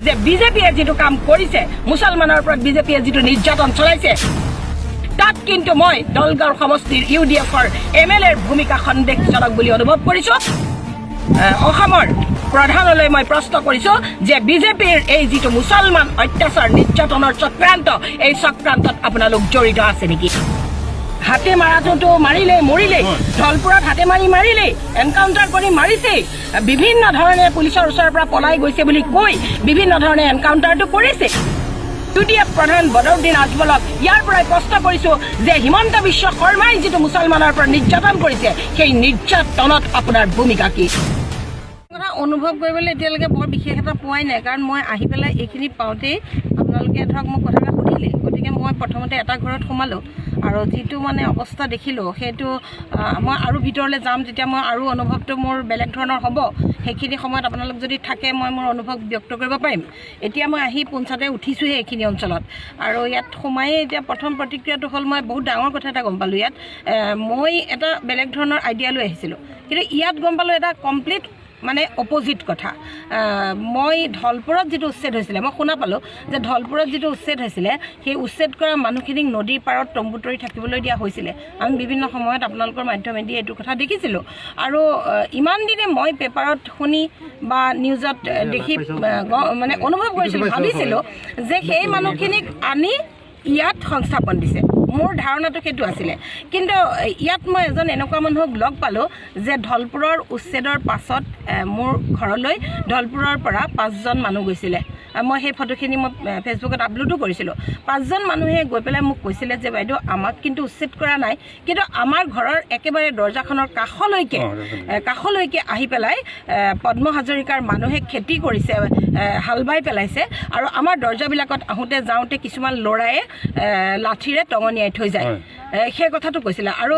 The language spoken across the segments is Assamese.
যে বিজেপিয়ে যিটো কাম কৰিছে, মুছলমানৰ ওপৰত বিজেপিয়ে যিটো নিৰ্যাতন চলাইছে, তাত কিন্তু মই দলগাঁও সমষ্টিৰ ইউডিএফৰ এমএলএৰ ভূমিকা সন্দেহজনক বুলি অনুভৱ কৰিছো। অসমৰ প্ৰধানলৈ মই প্ৰশ্ন কৰিছো যে বিজেপিৰ এই যিটো মুছলমান অত্যাচাৰ নিৰ্যাতনৰ চক্ৰান্ত, এই চক্ৰান্তত আপোনালোক জড়িত আছে নেকি? হাতে মাৰাটোতো মাৰিলেই, মৰিলেই। ধলপুৰত হাতে মাৰি মাৰিলেই, এনকাউণ্টাৰ কৰি মাৰিছেই। বিভিন্ন ধৰণে পুলিচৰ ওচৰৰ পৰা পলাই গৈছে বুলি কৈ বিভিন্ন ধৰণে এনকাউণ্টাৰটো কৰিছে। ইউডিএফ প্ৰধান বদৰুদ্দিন আজমলক ইয়াৰ পৰাই প্ৰশ্ন কৰিছো যে হিমন্ত বিশ্ব শৰ্মাই যিটো মুছলমানৰ পৰা নিৰ্যাতন কৰিছে, সেই নিৰ্যাতনত আপোনাৰ ভূমিকা কি? কথা অনুভৱ কৰিবলৈ এতিয়ালৈকে বৰ বিশেষ এটা পোৱাই নাই, কাৰণ মই আহি পেলাই এইখিনি পাওঁতেই আপোনালোকে ধৰক মোক কথা এটা সুধিলে। গতিকে মই প্ৰথমতে এটা ঘৰত সোমালোঁ আৰু যিটো মানে অৱস্থা দেখিলোঁ, সেইটো মই আৰু ভিতৰলৈ যাম, তেতিয়া মই আৰু অনুভৱটো মোৰ বেলেগ ধৰণৰ হ'ব। সেইখিনি সময়ত আপোনালোক যদি থাকে, মই মোৰ অনুভৱ ব্যক্ত কৰিব পাৰিম। এতিয়া মই আহি পোনচাতে উঠিছোঁহে এইখিনি অঞ্চলত আৰু ইয়াত সোমায়েই এতিয়া প্ৰথম প্ৰতিক্ৰিয়াটো হ'ল, মই বহুত ডাঙৰ কথা এটা গম পালোঁ ইয়াত। মই এটা বেলেগ ধৰণৰ আইডিয়া লৈ আহিছিলোঁ, কিন্তু ইয়াত গম পালোঁ এটা কমপ্লিট মানে অপজিট কথা। মই ধলপুৰত যিটো উচ্ছেদ হৈছিলে, মই শুনা পালোঁ যে ধলপুৰত যিটো উচ্ছেদ হৈছিলে, সেই উচ্ছেদ কৰা মানুহখিনিক নদীৰ পাৰত তম্বু তৰি থাকিবলৈ দিয়া হৈছিলে। আমি বিভিন্ন সময়ত আপোনালোকৰ মাধ্যমেদি এইটো কথা দেখিছিলোঁ। আৰু ইমান দিনে মই পেপাৰত শুনি বা নিউজত দেখি মানে অনুভৱ কৰিছিলোঁ, ভাবিছিলোঁ যে সেই মানুহখিনিক আনি ইয়াত সংস্থাপন দিছে। মোৰ ধাৰণাটো সেইটো আছিলে। কিন্তু ইয়াত মই এজন এনেকুৱা মানুহক লগ পালোঁ যে ধলপুৰৰ উচ্ছেদৰ পাছত মোৰ ঘৰলৈ ধলপুৰৰ পৰা পাঁচজন মানুহ গৈছিলে। মই সেই ফটোখিনি মই ফেচবুকত আপলোডো কৰিছিলোঁ। পাঁচজন মানুহে গৈ পেলাই মোক কৈছিলে যে বাইদেউ, আমাক কিন্তু উচ্ছেদ কৰা নাই, কিন্তু আমাৰ ঘৰৰ একেবাৰে দৰ্জাখনৰ কাষলৈকে আহি পেলাই পদ্ম হাজৰিকাৰ মানুহে খেতি কৰিছে, হাল বাই পেলাইছে আৰু আমাৰ দৰ্জাবিলাকত আহোঁতে যাওঁতে কিছুমান ল'ৰায়ে লাঠিৰে টঙনিয়াই থৈ যায়। সেই কথাটো কৈছিলে। আৰু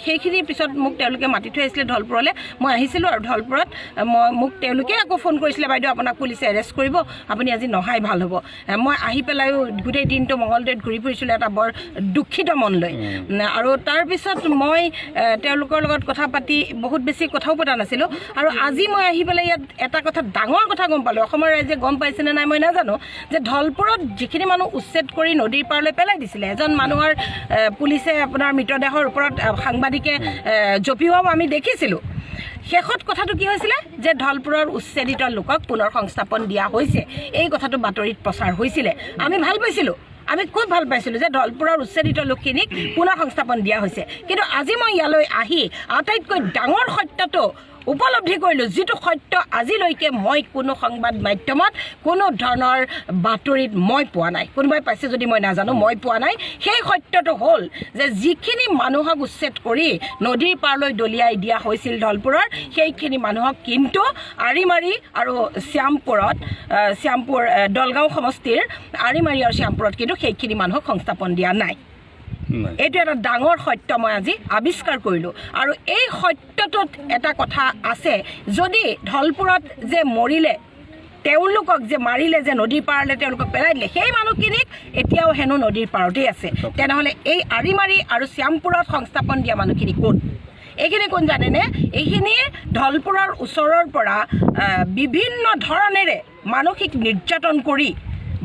সেইখিনিৰ পিছত মোক তেওঁলোকে মাতি থৈ আহিছিলে ধলপুৰলৈ। মই আহিছিলোঁ আৰু ধলপুৰত মই মোক তেওঁলোকে আকৌ ফোন কৰিছিলে, বাইদেউ, আপোনাক পুলিচে এৰেষ্ট কৰিব, আপুনি আজি নহাই ভাল হ'ব। মই আহি পেলাইও গোটেই দিনটো মঙলদৈত ঘূৰি ফুৰিছিলোঁ এটা বৰ দুখিত মন লৈ। আৰু তাৰপিছত মই তেওঁলোকৰ লগত কথা পাতি বহুত বেছি কথাও পতা নাছিলোঁ। আৰু আজি মই আহি পেলাই ইয়াত এটা কথা, ডাঙৰ কথা গম পালোঁ। অসমৰ ৰাইজে গম পাইছেনে নাই মই নাজানো, যে ধলপুৰত যিখিনি মানুহ উচ্ছেদ কৰি নদীৰ পাৰলৈ পেলাই দিছিলে, এজন মানুহৰ পুলিচে আপোনাৰ মৃতদেহৰ ওপৰত সাংবাদিকে জঁপিওৱাও আমি দেখিছিলোঁ। শেষত কথাটো কি হৈছিলে যে ধলপুৰৰ উচ্ছেদিত লোকক পুনৰ সংস্থাপন দিয়া হৈছে। এই কথাটো বাতৰিত প্ৰচাৰ হৈছিলে। আমি ভাল পাইছিলোঁ, আমি খুব ভাল পাইছিলোঁ যে ধলপুৰৰ উচ্ছেদিত লোকখিনিক পুনৰ সংস্থাপন দিয়া হৈছে। কিন্তু আজি মই ইয়ালৈ আহি আটাইতকৈ ডাঙৰ সত্যটো উপলব্ধি কৰিলোঁ, যিটো সত্য আজিলৈকে মই কোনো সংবাদ মাধ্যমত, কোনো ধৰণৰ বাতৰিত মই পোৱা নাই। কোনোবাই পাইছে যদি মই নাজানো, মই পোৱা নাই। সেই সত্যটো হ'ল যে যিখিনি মানুহক উচ্ছেদ কৰি নদীৰ পাৰলৈ দলিয়াই দিয়া হৈছিল ধলপুৰৰ, সেইখিনি মানুহক কিন্তু আৰিমাৰি আৰু শ্যামপুৰত, শ্যামপুৰ, দলগাঁও সমষ্টিৰ আৰিমাৰি আৰু শ্যামপুৰত কিন্তু সেইখিনি মানুহক সংস্থাপন দিয়া নাই। এইটো এটা ডাঙৰ সত্য মই আজি আৱিষ্কাৰ কৰিলোঁ। আৰু এই সত্যটোত এটা কথা আছে, যদি ধলপুৰত যে মৰিলে, তেওঁলোকক যে মাৰিলে, যে নদীৰ পাৰলৈ তেওঁলোকক পেলাই দিলে, সেই মানুহখিনিক এতিয়াও হেনো নদীৰ পাৰতেই আছে। তেনেহ'লে এই আৰিমাৰি আৰু শ্যামপুৰত সংস্থাপন দিয়া মানুহখিনি কোন? এইখিনি কোন জানেনে? এইখিনি ধলপুৰৰ ওচৰৰ পৰা বিভিন্ন ধৰণেৰে মানসিক নিৰ্যাতন কৰি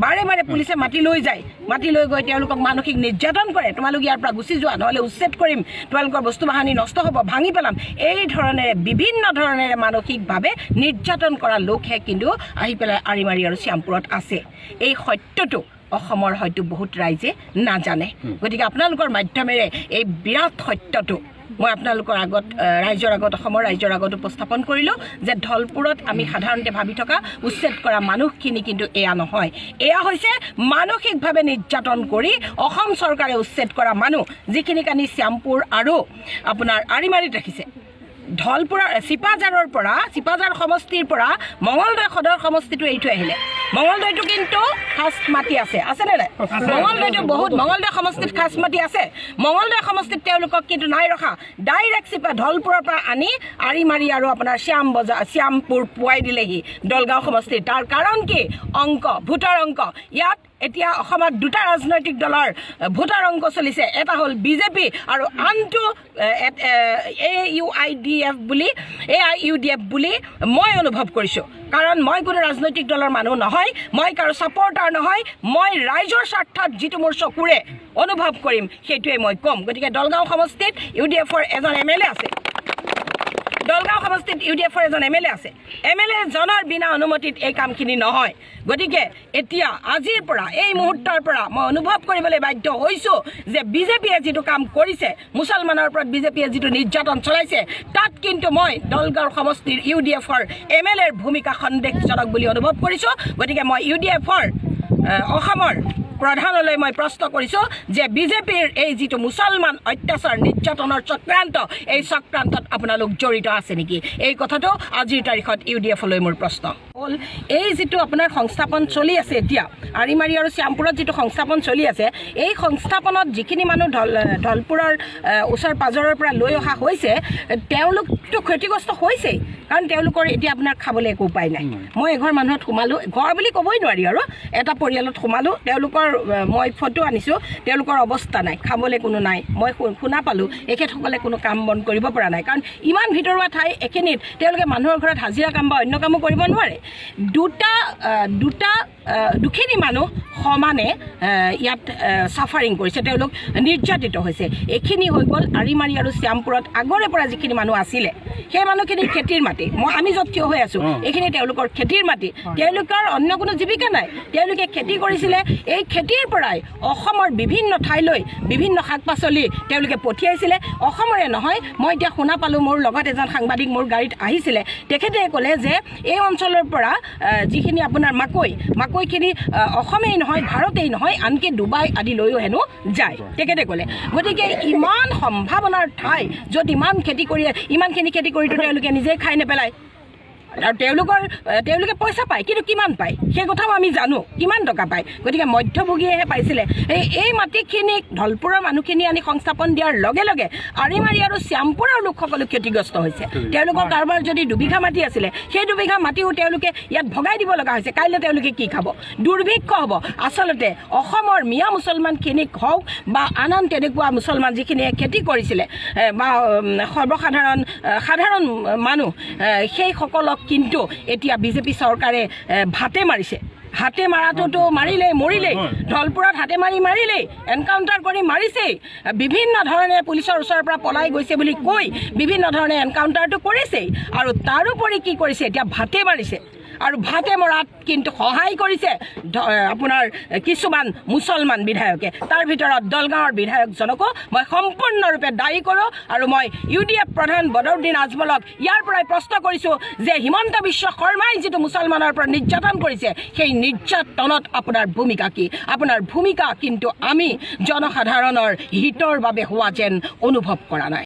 বাৰে বাৰে পুলিচে মাতি লৈ যায়। মাতি লৈ গৈ তেওঁলোকক মানসিক নিৰ্যাতন কৰে, তোমালোক ইয়াৰ পৰা গুচি যোৱা, নহ'লে উচ্ছেদ কৰিম, তোমালোকৰ বস্তু বাহানি নষ্ট হ'ব, ভাঙি পেলাম। এই ধৰণেৰে বিভিন্ন ধৰণেৰে মানসিকভাৱে নিৰ্যাতন কৰা লোকহে কিন্তু আহি পেলাই আৰিমাৰি আৰু শ্যামপুৰত আছে। এই সত্যটো অসমৰ হয়তো বহুত ৰাইজে নাজানে। গতিকে আপোনালোকৰ মাধ্যমেৰে এই বিৰাট সত্যটো মই আপোনালোকৰ আগত, ৰাইজৰ আগত, অসমৰ ৰাইজৰ আগত উপস্থাপন কৰিলোঁ যে ধলপুৰত আমি সাধাৰণতে ভাবি থকা উচ্ছেদ কৰা মানুহখিনি কিন্তু এয়া নহয়। এয়া হৈছে মানসিকভাৱে নিৰ্যাতন কৰি অসম চৰকাৰে উচ্ছেদ কৰা মানুহ, যিখিনিক আনি শ্যামপুৰ আৰু আপোনাৰ আৰিমাৰিত ৰাখিছে। ধলপুৰৰ চিপাঝাৰৰ পৰা, চিপাঝাৰ সমষ্টিৰ পৰা মঙলদৈ সদৰ সমষ্টিটো এৰি থৈ আহিলে। মঙলদৈটো কিন্তু খাচ মাটি আছে, আছেনে নাই? মঙলদৈটো বহুত, মঙলদৈ সমষ্টিত খাচ মাটি আছে। মঙলদৈ সমষ্টিত তেওঁলোকক কিন্তু নাই ৰখা। ডাইৰেক্ট ধলপুৰৰ পৰা আনি আৰিমাৰি আৰু আপোনাৰ শ্যাম বজাৰ, শ্যামপুৰ পোৱাই দিলেহি দলগাঁও সমষ্টিৰ। তাৰ কাৰণ কি? অংক, ভোটৰ অংক। ইয়াত এতিয়া অসমত দুটা ৰাজনৈতিক দলৰ ভোটাৰ অংক চলিছে। এটা হ'ল বিজেপি আৰু আনটো A U I D F বুলি, এআইইউডিএফ বুলি মই অনুভৱ কৰিছোঁ। কাৰণ মই কোনো ৰাজনৈতিক দলৰ মানুহ নহয়, মই কাৰো ছাপৰ্টাৰ নহয়। মই ৰাইজৰ স্বাৰ্থত যিটো মোৰ চকুৰে অনুভৱ কৰিম সেইটোৱে মই ক'ম। গতিকে দলগাঁও সমষ্টিত ইউডিএফৰ এজন এমএলএ আছে, দলগাঁও সমষ্টিত ইউডিএফৰ এজন এমএলএ আছে। এমএলএ জনৰ বিনা অনুমতিত এই কামখিনি নহয়। গতিকে এতিয়া আজিৰ পৰা, এই মুহূৰ্তৰ পৰা মই অনুভৱ কৰিবলৈ বাধ্য হৈছোঁ যে বিজেপিয়ে যিটো কাম কৰিছে, মুছলমানৰ ওপৰত বিজেপিয়ে যিটো নিৰ্যাতন চলাইছে, তাত কিন্তু মই দলগাঁও সমষ্টিৰ ইউডিএফৰ এমএলএৰ ভূমিকা সন্দেহজনক বুলি অনুভৱ কৰিছোঁ। গতিকে মই ইউডিএফৰ অসমৰ প্ৰধানলৈ মই প্ৰশ্ন কৰিছোঁ যে বিজেপিৰ এই যিটো মুছলমান অত্যাচাৰ নিৰ্যাতনৰ চক্ৰান্ত, এই চক্ৰান্তত আপোনালোক জড়িত আছে নেকি? এই কথাটো আজিৰ তাৰিখত ইউডিএফলৈ মোৰ প্ৰশ্ন হ'ল। এই যিটো আপোনাৰ সংস্থাপন চলি আছে এতিয়া আৰিমাৰী আৰু শ্যামপুৰত যিটো সংস্থাপন চলি আছে, এই সংস্থাপনত যিখিনি মানুহ ধলপুৰৰ ওচৰ পাজৰৰ পৰা লৈ অহা হৈছে, তেওঁলোকতো ক্ষতিগ্ৰস্ত হৈছেই। কাৰণ তেওঁলোকৰ এতিয়া আপোনাৰ খাবলৈ একো উপায় নাই। মই এঘৰ মানুহত সোমালোঁ, ঘৰ বুলি ক'বই নোৱাৰি আৰু, এটা পৰিয়ালত সোমালোঁ। তেওঁলোকৰ মই ফটো আনিছোঁ, তেওঁলোকৰ অৱস্থা নাই, খাবলৈ কোনো নাই। মই শুনা পালোঁ এখেতসকলে কোনো কাম বন কৰিব পৰা নাই, কাৰণ ইমান ভিতৰুৱা ঠাই এখিনিত তেওঁলোকে মানুহৰ ঘৰত হাজিৰা কাম বা অন্য কামো কৰিব নোৱাৰে। দুটা দুটা দুখিনি মানুহ সমানে ইয়াত চাফাৰিং কৰিছে, তেওঁলোক নিৰ্যাতিত হৈছে। এইখিনি হৈ গ'ল আৰিমাৰী আৰু শ্যামপুৰত আগৰে পৰা যিখিনি মানুহ আছিলে সেই মানুহখিনি খেতিৰ মাটি। আমি য'ত থিয় হৈ আছোঁ এইখিনি তেওঁলোকৰ খেতিৰ মাটি, তেওঁলোকৰ অন্য কোনো জীৱিকা নাই। তেওঁলোকে খেতি কৰিছিলে, এই খেতিৰ পৰাই অসমৰ বিভিন্ন ঠাইলৈ বিভিন্ন শাক পাচলি তেওঁলোকে পঠিয়াইছিলে। অসমৰে নহয়, মই এতিয়া শুনা পালোঁ, মোৰ লগত এজন সাংবাদিক মোৰ গাড়ীত আহিছিলে, তেখেতে ক'লে যে এই অঞ্চলৰ পৰা যিখিনি আপোনাৰ মাকৈখিনি অসমেই নহয়, ভাৰতেই নহয়, আনকি ডুবাই আদিলৈও হেনো যায়, তেখেতে ক'লে। গতিকে ইমান সম্ভাৱনাৰ ঠাই য'ত ইমান খেতি কৰি, ইমানখিনি খেতি কৰিতো তেওঁলোকে নিজেই খাই নেপেলায়। আৰু তেওঁলোকে পইচা পায়, কিন্তু কিমান পায় সেই কথাও আমি জানো, কিমান টকা পায়। গতিকে মধ্যভোগীয়েহে পাইছিলে। এই মাটিখিনিক ধলপুৰৰ মানুহখিনি আনি সংস্থাপন দিয়াৰ লগে লগে আৰিমাৰী আৰু শ্যামপুৰৰ লোকসকলো ক্ষতিগ্ৰস্ত হৈছে। তেওঁলোকৰ কাৰোবাৰ যদি 2 বিঘা মাটি আছিলে, সেই 2 বিঘা মাটিও তেওঁলোকে ইয়াত ভগাই দিব লগা হৈছে। কাইলৈ তেওঁলোকে কি খাব? দুৰ্ভিক্ষ হ'ব। আচলতে অসমৰ মিয়া মুছলমানখিনিক হওক বা আন আন তেনেকুৱা মুছলমান যিখিনিয়ে খেতি কৰিছিলে বা সৰ্বসাধাৰণ সাধাৰণ মানুহ, সেইসকলক কিন্তু এতিয়া বিজেপি চৰকাৰে ভাতে মাৰিছে। হাতে মাৰাটোতো মাৰিলেই, মৰিলেই, ধলপুৰত হাতে মাৰি মাৰিলেই, এনকাউণ্টাৰ কৰি মাৰিছেই। বিভিন্ন ধৰণে পুলিচৰ ওচৰৰ পৰা পলাই গৈছে বুলি কৈ বিভিন্ন ধৰণে এনকাউণ্টাৰটো কৰিছেই। আৰু তাৰোপৰি কি কৰিছে? এতিয়া ভাতে মাৰিছে। আৰু ভাতে মৰাত কিন্তু সহায় কৰিছে আপোনাৰ কিছুমান মুছলমান বিধায়কে। তাৰ ভিতৰত দলগাঁৱৰ বিধায়কজনকো মই সম্পূৰ্ণৰূপে দায়ী কৰোঁ। আৰু মই ইউডিএফ প্ৰধান বদৰুদ্দিন আজমলক ইয়াৰ পৰাই প্ৰশ্ন কৰিছোঁ যে হিমন্ত বিশ্ব শৰ্মাই যিটো মুছলমানৰ পৰা নিৰ্যাতন কৰিছে, সেই নিৰ্যাতনত আপোনাৰ ভূমিকা কি? আপোনাৰ ভূমিকা কিন্তু আমি জনসাধাৰণৰ হিতৰ বাবে হোৱা যেন অনুভৱ কৰা নাই।